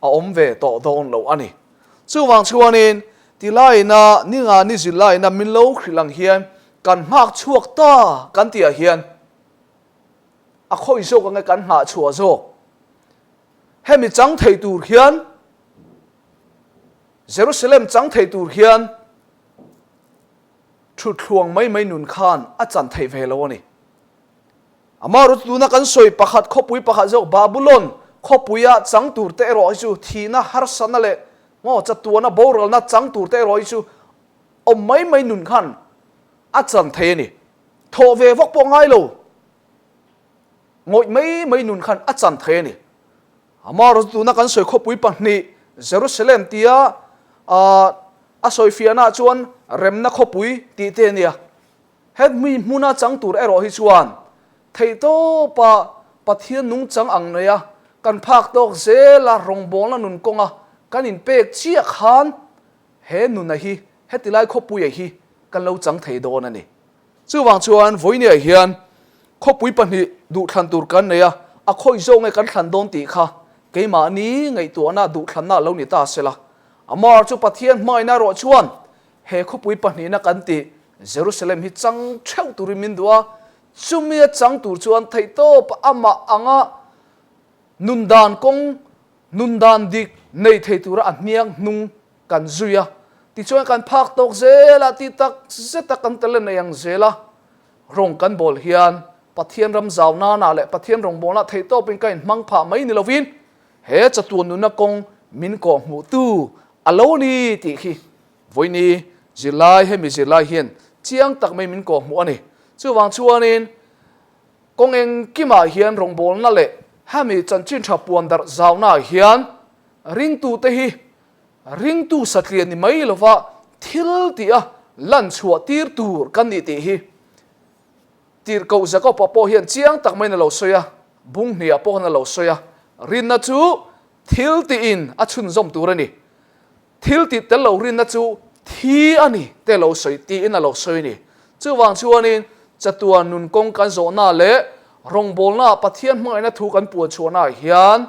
a awm ve tawh dawn lo a ni. Chuvang chuanin tilaina ni nga ni zilaina min lo hrilh ang hian kan nghak chhuak ta kan tihah hian a khawi zawk ange kan nghah chhuah zawk. Hemi chang thei tur hian Jerusalem chang thei tur hian thuthluang mai mai nun khan a chan theih ve lo a ni. Amaherawhchu tuna kan sawi pakhat khawpui pakhat zawk Babulon khawpuia chang tur te erawh hi chu thihna harsatna leh ngaw chatuana boralna chang tur te erawh hi chu awm mai mai nun khan a chan thei a ni. Thawh ve vak pawh ngai lo ngawih mai mai nun khan a chan thei a ni. Amaherawhchu tuna kan sawi khawpui pahnih Jerusalem tia a sawi fiahnaah chuan remna khawpui tih te a nia. Hemi hmuna chang tur erawh hi chuan theihtawpa Pathian nungchang ang neia kan phak tawk zela rawngbawlna nun kawnga kan inpek chiah khan he nuna hi hetilai khawpuia hi kan lo chang thei dawn a ni. Chuvang chuan vawinia hian khawpui pahnih duhthlan tur kan nei a, a khawi zawk nge kan thlan dawn tih kha keimahni ngaihtuahna duhthlanna a lo ni ta sela. Amar chu Pathian hmaina erawh chuan he khawpui pahnihna kan tih Jerusalem hi chang theuh turin min duh a, chumi a chang tur chuan theihtawp amah anga nundan kawng, nundan dik nei thei tura a hniang hnung kan zui a, tichuan kan phak tawk zel a, ti tak zet a kan tel a nei ang zel a, rawng kan bawl hian Pathian ram zau nana leh Pathian rawngbawlna theihtawpin ka inhmang phah mai ni lovin he chatuan nunna kawng min kawh hmuhtu a lo ni tih khi vawiini zirlai hemi zirlai hian chiang tak mai min kawh hmuh a ni. Chuvang chuanin kawng engkimah hian rawngbawlna leh hemi chanchin tha puan darh zaunaah hian ringtute hi Ringtu satliah ni mai lova thil tih a lan chhuah tir tur kan nih tih hi Tirhkoh Jakob-a pawh hian chiang tak maiin a lo sawi a, bung hniah pawh khan a lo sawi a, rinna chu thil tihin a chhunzawm tur a ni. Thil tih tel lo rinna chu thi a ni te a lo sawi tiin a lo sawi a ni. Chuvang chuanin chatuan nun kawng kan zawhna leh rawngbawlnaah Pathian hmangaihna thu kan puan chhuahnaah hian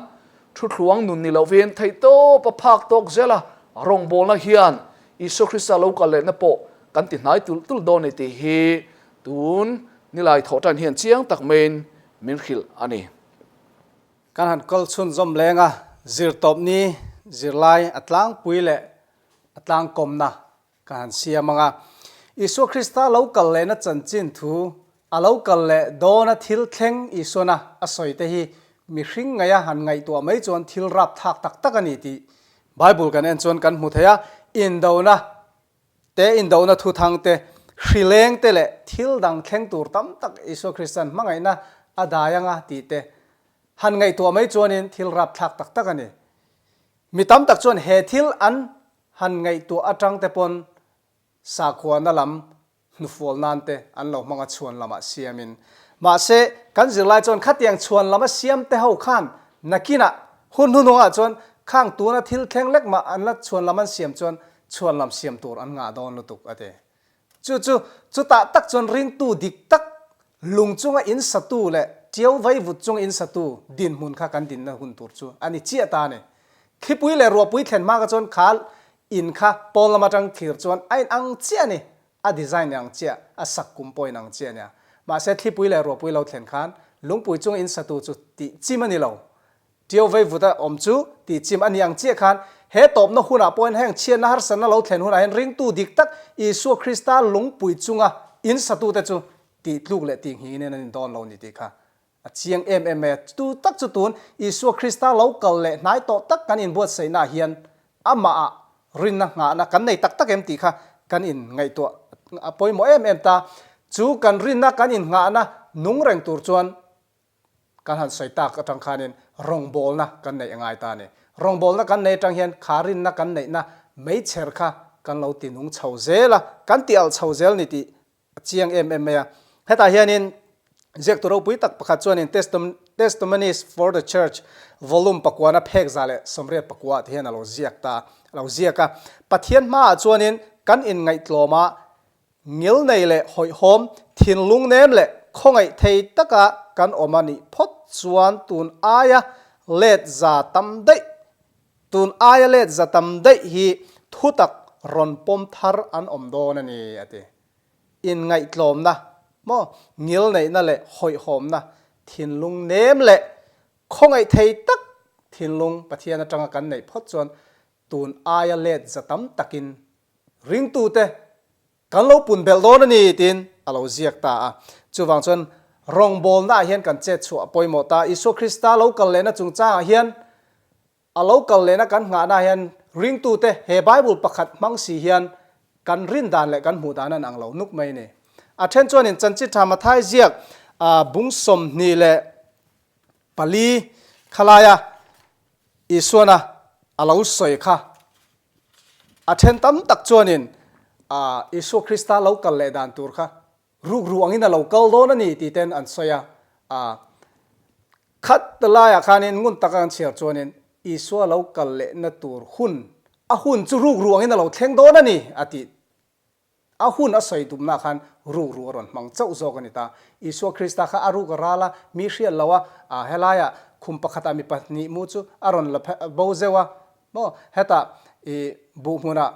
Thuthluang nun ni lovin theihtawp a phak tawk zel a, rawngbawlna hian Isua Krista lo kal lehna pawh kan ti hnai tulh tulh dawn a ni tih hi tun nilai thawh tan hian chiang tak maiin min hrilh a ni. Kan han kawl chhunzawm leng a, zirtawpni zirlai a tlangpui leh a tlangkawmna Ka han siam ang a. Isua Krista lo kal lehna chanchin thu, a lo kal leh dawna thil thleng Isuana a sawi te hi mihring ngaia han ngaihtuah mai chuan thil rapthlak tak tak a ni tih Bible kan en chuan kan hmu thei a, indona Te indona thuthang te, hri leng te leh thil dang thleng tur tam tak Isua Krista'n hmangaihna a dai anga tih te han ngaihtuah mai chuanin thil rapthlak tak tak a ni. Mi tam tak chuan he thil an han ngaihtuah atang te pawn sakhuana lam hnufual nan te an lo hmang a chhuan lamah siamin. Mahse, kan zirlai chuan khatiang chhuan lama siam te ho khan nakinah hun hnuhnungah chuan khang tuna thil thleng lek mah an la chhuan lam an siam chuan chhuan lam siam tur an ngah dawn lutuk a ti. Chu chu chutah tak chuan ringtu dik tak lung chunga in satu leh tiau vaivut chunga in satu dinhmun kha kan dinna hun tur chu a ni chiah ta a ni. Thlipui leh ruahpui thlen hma kha chuan kha in kha pawn lam atang thlir chuan a inang chiah a ni, a design inang chiah, a sak kum pawh inang chiah a nia. Mahse thlipui leh ruahpui lo thlen khan lungpui chunga in satu chu tih chim a ni lo. Tiau veivuta awm chu tih chim a ni ang chiah khan he tawpna hunah pawhin heng chhiatna harsatna lo thlen hunah hian ringtu dik tak Isua Krista lungpui chunga in satute chu tih tluk leh tih nghingin an indawn lo ni tih kha A chiang em em mai a, tu tak chu tun Isua Krista lo kal leh hnai tawh tak kan inbuatsaihnaah hian amahah rinna nghahna kan nei tak tak em tih kha kan inngaihtuah a pawimawh em em ta. Chu kan rinna kan innghahna nung reng tur chuan kan han sawi tak atang khanin rawngbawlna kan neih a ngai ta a ni. Rawngbawlna kan nei atang hian kha rinna kan neihna meichher kha kan lo tinung chho zel a, kan ti alh chho zel ni tih A chiang em em mai a. Hetah hianin ziaktu ropui tak pakhat chuanin Testimonies for the Church volume pakuana phek 184 ah te hian a lo ziak ta, a lo ziak a. Pathian hmaah chuanin kan inngaihtlawm a, ngilnei leh hawihhawm, thinlung nem leh khawngaih thei taka kan awm a nih phawt chuan tun aia let za tam daih, tun aia let za tam daih hi thutak rawn pawm thar an awm dawn a ni, a ti. Inngaihtlawmna maw, ngilneihna leh hawihhawmna, thinlung nem leh khawngaih thei tak thinlung Pathian atanga kan neih phawt chuan tun aia let za tam takin ringtute kan lo pun belh dawn a ni tiin a lo ziak ta a. Chuvang chuan rawngbawlnaah hian kan chet chhuah a pawimawh ta. Isua Krista lo kal lehna chungchangah hian A lo kal lehna kan nghahna hian ringtute he Bible pakhat hmang si hian kan rin dan leh kan hmuh dan an ang lo nuk mai a ni. A then chuanin Chanchin Tha Mathai ziak bung 24 khalaia Isuana a lo sawi kha a then tam tak chuanin Isua Krista lo kal leh dan tur kha Rukru angin a lo kal dawn a ni tih ten an sawi a, a khat laiah khanin ngun taka an chhiar chuanin Isua lo kal lehna tur hun, a hun chu rukru angin a lo thleng dawn a ni a tih. A hun a sawi tumna khan rukru a rawn hmang chauh zawk a ni ta. Isua Krista kha a ruk a ral a, mi hriat lo a, a helaiah khum pakhatah mi pahnih mu chu a rawn la bo zeuh a, maw hetah i buh hmunah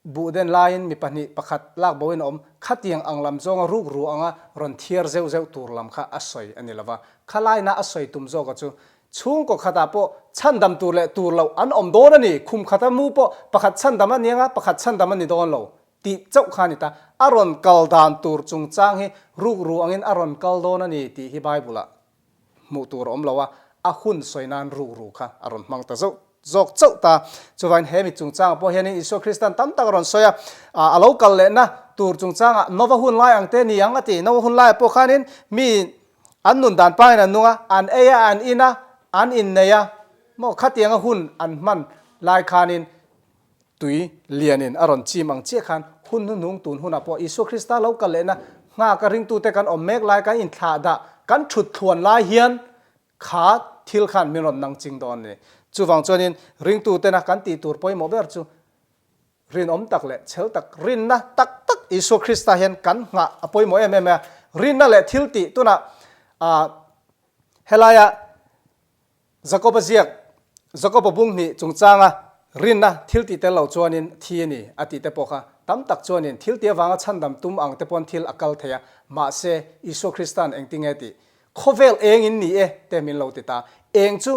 Buh den laiin mi pahnih pakhat lak boin a awm. Khatiang ang lam zawnga ruk ru anga rawn thiar zeuh zeuh tur lam kha a sawi a ni lo va. Kha laina a sawi tum zawka chu chhungkaw khatah pawh chhandam tur leh tur loh an awm dawn a ni, khum khata mu pawh pakhat chhandam a ni anga pakhat chhandam a ni dawn lo tih chauh kha a ni ta. A rawn kal dan tur chungchang hi ruk ru angin a rawn kal dawn a ni tih hi Bible-ah hmuh tur a awm lo a, a hun sawi nan rukru kha a rawn hmang ta zauh zawk chauh ta. Chuvain he mi chungchangah pawh hianin Isua Kristan tam tak a rawn sawi a, a lo kal lehna tur chungchangah Nova hun lai ang te ni ang a ti. Nova hun laiah pawh khanin mi an nun dan pangin an nung a, an ei a, an in a, an innei a, maw khatianga hun an hman lai khanin Tui lianin a rawn chim ang chiah khan hun hnuhnung tun hunah pawh Isua Krista lo kal lehna nghak a ringtute kan awm mek lai, kan inthlah dah, kan thut thluan lai hian kha thil khan min rawn nang ching dawn a ni. Chuvang chuanin ringtutena kan tih tur pawimawh ber chu rinawm tak leh chhel tak, rinna tak tak Isua Krista hian kan nghah a pawimawh em em a. Rinna leh thil tih tunah helaia Jakoba ziak, Jakoba bung hnih chungchanga rinna thil tih tel lo chuanin thi a ni a tih te pawh kha tam tak chuanin thil tih avanga chhandam tum ang te pawn thil a kal thei a, mahse Isua Krista'n engtinge tih khawvel eng in ni e te min lo ti ta, eng chu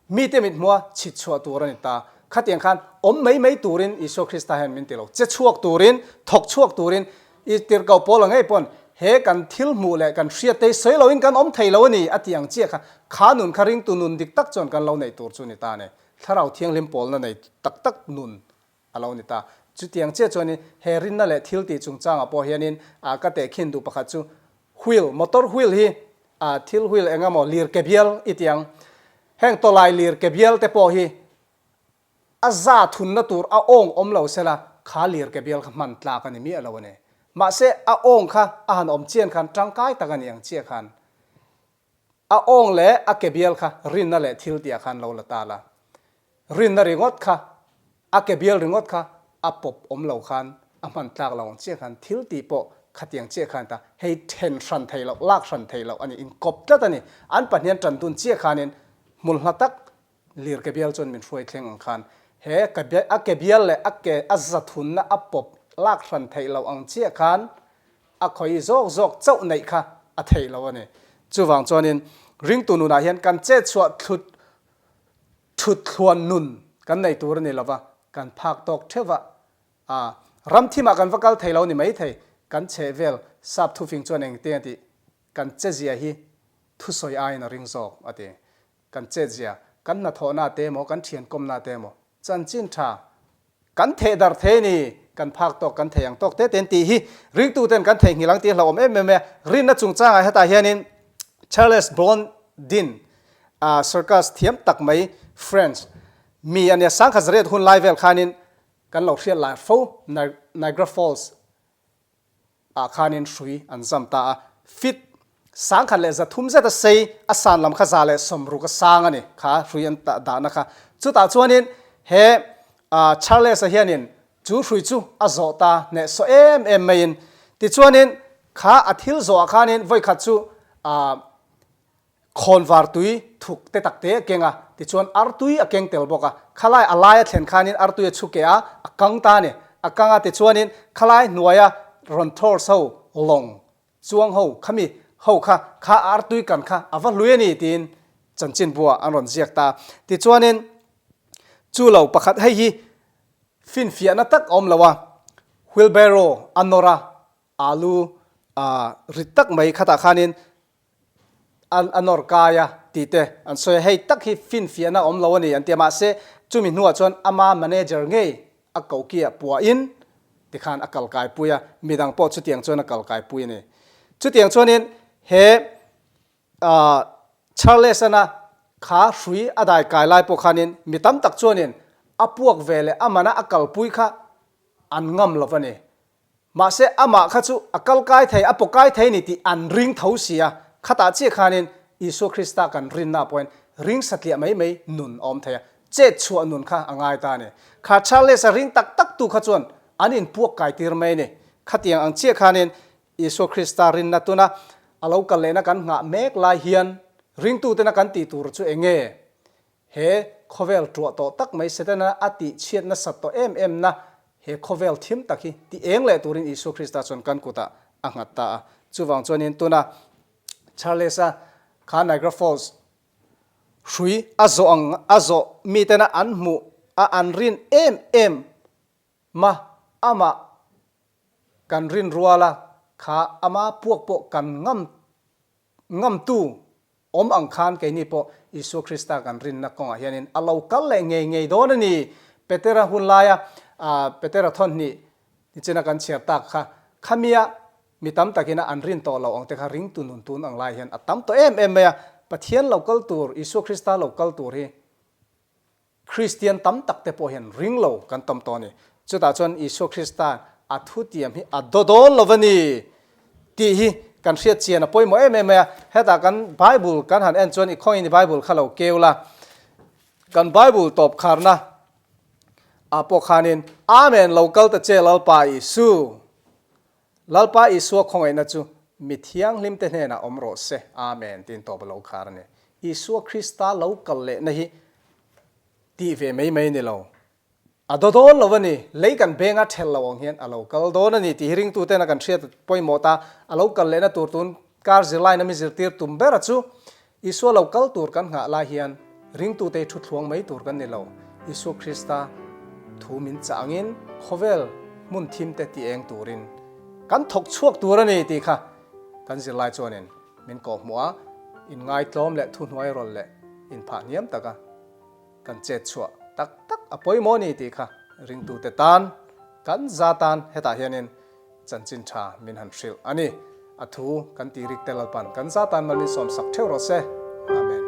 mite mithmua chhit chhuah tur a ni ta, khatiang khan awm mai mai turin Isua Krista hian min ti lo, che chhuak turin, thawk chhuak turin I tirhkoh pawl ang ngei pawn he kan thil hmuh leh kan hriat te hi sawi loin kan awm thei lo a ni a tih ang chiah kha, kha nun kha ringtu nun dik tak chuan kan lo neih tur chu ni ta a ni. Thlarau Thianghlim pawlna nei tak tak nun a lo ni ta. Chutiang chiah chuanin he rinna leh thil tih chungchangah pawh hianin ka tehkhin duh pakhat chu wheel, motor wheel hi thil wheel eng emaw lir ke bial i ti ang. Heng tawlai lir ke bial te pawh hi a za thunna tur a awng awm lo sela kha lir ke bial kha hman tlak a ni miah lo a ni. Mahse a awng kha a han awm chian khan tangkai tak a ni ang chiah khan A awng leh a ke bial kha rinna leh thil tihah khan lo la ta la. Rinna ringawt kha, a ke bial ringawt kha a pawp awm lo khan a hman tlak lo ang chiah khan thil tih pawh khatiang chiah khan ta hei then hran thei loh, lak hran thei loh a ni, inkawp tlat a ni. An pahnian tan dun chiah khanin hmul hla tak lir ke bial chuan min hruai thleng ang khan he a ke bial leh a ke a zathunna a pawp lak hran theih loh ang chiah khan A khawi zawk zawk chauh neih kha a theih lo a ni. Chuvang chuanin ringtu nunah hian kan chet chhuah thlut thut thluan nun kan nei tur a ni lova, kan phak tawk theuh va, a ram thimah kan va kal thei lo ni mai thei, kan chheh vel sap thufing chuan engtin a tih, kan chezia hi thusawi aiin a ring zawk a ti. Kan chetzia, kan hnathawhna te emaw, kan thiankawmna te emaw, chanchin tha kan theh dar thei ni, kan phak tawk, kan thei ang tawk te ten tih hi ringtuten kan theihnghilh ang tih a hlauhawm em em mai a. Rinna chungchangah hetah hianin Charles Blondin, a circus thiam tak mai French mi a nia, sangkhat zariat hun lai vel khanin kan lo hriat lai fo Niagara Falls ah khanin hrui an zam ta a, feet 1300 zeta sei a san lam kha 160 a sang a ni kha hrui an dahna kha. Chutah chuanin he Charles-a hianin chu hrui chu a zawh ta hnehsawh em em maiin tichuanin kha a thil zawhah khanin vawikhat chu Khawnvar tui thuk te tak te a keng a, tichuan artui a keng tel bawk a. Khalai a lai a thlen khanin artui a chhu keh a, a kang ta a ni. A kang a, tichuanin khalai hnuaia rawn thawrs ho, lawng, chuang ho, khami ho kha, kha a artui kan kha a va hlui a ni tiin chanchinbuah an rawn ziak ta a. Tichuanin chu lo pakhat hei hi finfiahna tak a awm lo a, wheelbarrow a nawr a, alu a rit tak mai khatah khanin a nawr kai a tih te an sawi a, hei tak hi finfiahna awm lo a ni an ti a, mahse chumi hnuah chuan ama manager ngei a kokiah puahin tikhan a kal kaipui a, midang pawh chutiang chuan a kal kaipui a ni. Chutiang chuanin he Charles-ana kha hrui a dai kai lai pawh khanin mi tam tak chuanin a puak ve leh amana a kalpui kha an ngam lo a ni. Mahse, amah kha chu a kal kai thei, a paw kai thei ni tih an ring tho si a. Khatah chiah khanin Isua Krista kan rinna pawhin ring satliah mai mai nun a awm thei a, chet chhuah nun kha a ngai ta a ni. Kha Charles-a ring tak tak tu kha chuan an inpuak kai tir mai a ni. Khatiang ang chiah khanin Isua Krista rinna tuna a lo kal lehna kan nghah mek lai hian ringtutena kan tih tur chu eng nge? He khawvel tuah tawh tak mai Setana a tih chhiat nasat tawh em em na he khawvel thim tak hi ti eng leh turin Isua Krista chuan kan kutah a nghat ta a. Chuvang chuanin tuna Charles-a kha Niagara Falls hrui a zawh ang a zawh mitena an hmuh a an rin em em ma amah kan rin ruala kha ama puak pawh kan ngam Ngamtu awm ang khan keini pawh Isua Krista kan rinna kawngah hianin a lo kal leh ngei ngei dawn a ni. Petera hun laia Petera thawnhnih nichina kan chhiar tak kha, khamia mi tam takina an rin tawh loh ang te kha ringtu nun tun ang lai hian a tam tawh em em mai a. Pathian lo kal tur, Isua Krista lo kal tur hi Kristian tam tak te pawh hian ring lo kan tam tawh a ni. Chutah chuan Isua Krista a thutiam hi a daw dawn lo va ni tih hi kan hriat chian a pawimawh em em mai a. Hetah kan Bible kan han en chuan i khawngin i Bible kha lo keu la. Kan Bible tawp kharna ah pawh khanin Amen lo kal ta che Lalpa Isu. Lalpa Isua khawngaihna chu mi thianghlim te hnenah awm rawh se. Amen tiin tawp a lo khar a ni. Isua Krista lo kal lehna hi tih ve mai mai ni lo. A daw dawn lo a ni. Lei kan benga thelh lo ang hian a lo kal dawn a ni tih hi ringtuten a kan hriat pawimawh ta. A lo kal lehna tur tun kar zirlaina mi zirtir tum bera chu Isua lo kal tur kan nghah lai hian ringtute hi thu thluang mai tur kan ni lo. Isua Krista thu min chah angin khawvel hmun thimte ti eng turin kan thawk chhuak tur a ni tih kha kan zirlai chuanin min kawhhmuh a, inngaitlawm leh thuhnuai rawlh leh inphah hniam taka kan chet chhuah tak tak a pawimawh a ni tih kha ringtute tan. Kan za tan hetah hianin chanchin tha min han hrilh a ni. A thu kan tih rik te Lalpan kan za tan mal min sawmsak theuh rawh se. Amen.